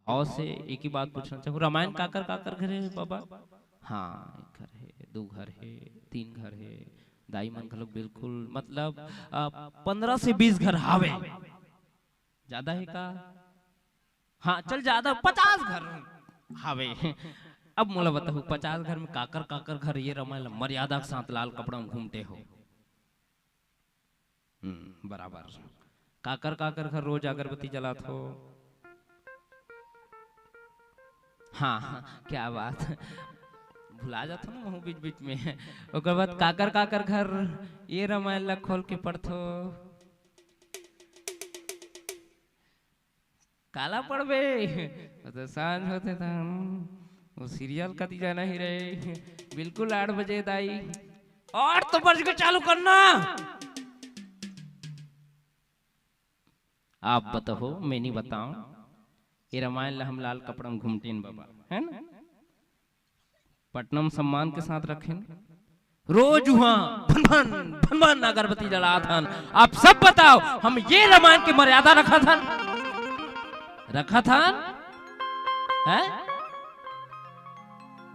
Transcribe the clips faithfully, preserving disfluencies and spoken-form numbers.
और से एक ही बात पूछना चाहूँ, रामायण काकर काकर घर हे बाबा? हाँ, एक घर हे, दू घर हे, तीन घर हे। दाई मन घलोक बिल्कुल, मतलब, आ, पन्द्रह से बीस घर हावे। ज्यादा हे का? हाँ, चल, ज्यादा, पचास घर हावे। अब मोला बताहू, पचास घर में काकर काकर घर ये रामायण ला मर्यादा के साथ लाल कपड़ा में घूमते हो? हम्म, बराबर। काकर काकर घर रोज अगरबत्ती जलात हो? हाँ, हाँ, क्या बात। भुला जात हो ना महू बीच बीच में। ओकर बाद काकर काकर घर ये रामायण ला खोल के पढ़थो? काला पढ़बे? वो तो सांझ होथे त वो सीरियल कति जाना ही रहे। बिल्कुल आठ बजे दाई। आठ तो बज के चालू करना। आप बताओ, मैं नहीं बताऊं। ये रामायण ला हम लाल कपड़ा में घूमतेन बाबा, है ना? पटना में सम्मान के साथ रखेन। रोज उहाँ भन भन, भन भन अगरबत्ती जलात हन। आप सब बताओ, हम ये रामायण के मर्यादा रखत हन? रखत हन? हैं?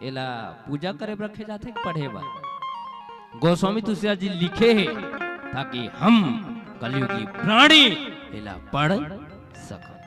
एला पूजा करे बर रखे जाथे कि पढ़े बर? गोस्वामी तुलसीदास जी लिखे हे, ताकि हम कलयुगी प्राणी एला पढ़ सकन।